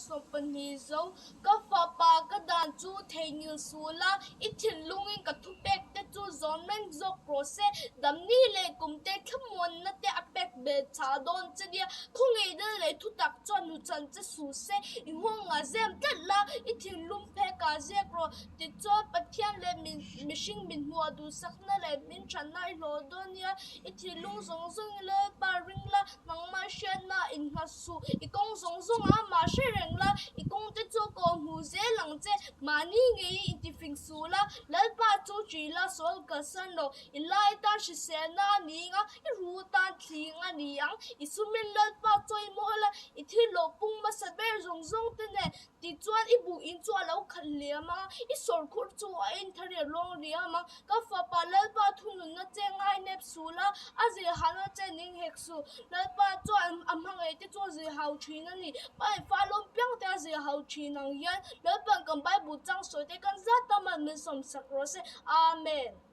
20 zo. Ka fapa, ka dan chu theihnghilh suh la, i thinlungin ka thupekte chu zawm reng zawk rawh se. Damni leh kumte thlamuanna te a pek belh chah dawn che nia. Khawngaihna leh thutak chuan hnuchhan che suh se, i nghawngah zem tlat la, i thinlung phekah ziak rawh. Tichuan, Pathian leh mihring min hmuah duhsakna leh min thatna i hlawh dawn nia. I thinlung zawng zawngin Lalpa ring la, nangmah hriatna innghat suh. I kawng zawng zawngah amah hre reng la, i kawngte chu a kawh hmuh zel ang che. Mahni ngeiin intifing suh la, Lalpa chu ṭih la, sawl kalsan rawh. I lai tan hriselna a ni ang a, i ru tan thling a ni ang. I sumin Lalpa chawimaw la, i thil hlawh pung hmasa ber zawng zawng te nen Tichuan, i buh in chu a lo khat liam a, i sawrkhur chu a en thar i rawng riam ang. Ka fapa Lalpa thununna che ngai nep suh la, a zirhahna che ning hek suh. Lalpa chuan a hmangaih te chu a zirhau thin a ni. Pa in fa lawm piang te a zirhau thin ang hian Lalpa'n kan Bible chang sawi te kan zat tam a min sawmsak rawh se. Amen.